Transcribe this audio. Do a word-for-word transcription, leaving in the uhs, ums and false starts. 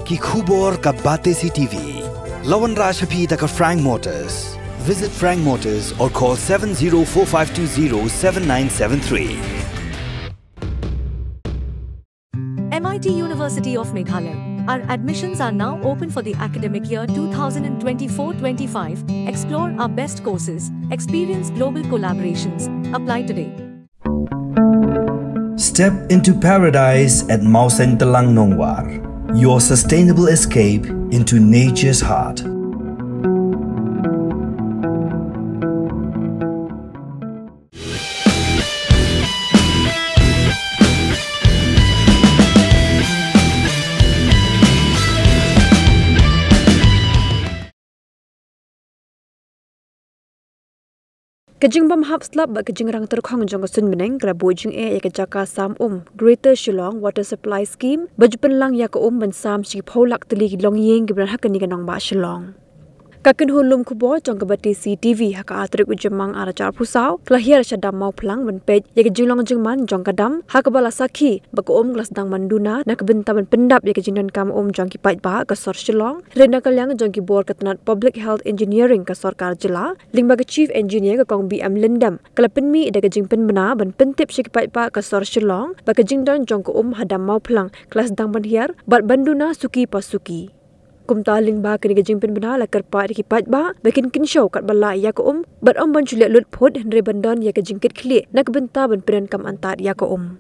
Ki khubor ka Batesi T V. La wanrah sha phi da ka Frank Motors. Visit Frank Motors or call seven zero four five two zero seven nine seven three. M I T University of Meghalaya. Our admissions are now open for the academic year two thousand twenty-four twenty-five. Explore our best courses, experience global collaborations. Apply today. Step into paradise at Mawsyntelang Nongwar, your sustainable escape into nature's heart. Ka jingbymhap slap bad ka jingrang tyrkhong jong ka suiñ bneng ka la buh jingeh ïa ka jaka sam um Greater Shillong Water Supply Scheme ba ju pynlang ïa ka um ban sam shi phew lak tylli ki longïing kiba don ha kane ka nongbah Shillong. Ka kynhun lum khubor jong ka Batesi T V ha ka ar tarik u Jymmang ar hajar arphew saw ka la hiar sha dam Mawphlang ban peit ïa ka jinglong jingman jong ka dam, ha kaba la sakhi ba ka um ka la sdang ban duna na ka bynta ban pyndap ïa ka jingdonkam um jong ki paidbah ka sor Shillong. Hynrei na ka liang jong ki bor ka tnat Public Health Engineering ka sorkar jylla, lyngba ka Chief Engineer ka Kong B M Lyngdoh, ka la pynmih da ka jingpynbna ban pyntip sha ki paidbah ka sor Shillong ba ka jingdon jong ka um ha dam Mawphlang ka la sdang ban hiar bad ban duna suki pa suki. Kumta lyngba kane ka jingpynbna la kyrpad ïa ki paidbah ba kin kynshew katba lah ïa ka um bad ym ban shu leh lut phut hynrei ban don ïa ka jingkitkhlieh na ka bynta ban pyndonkam antad ïa ka um.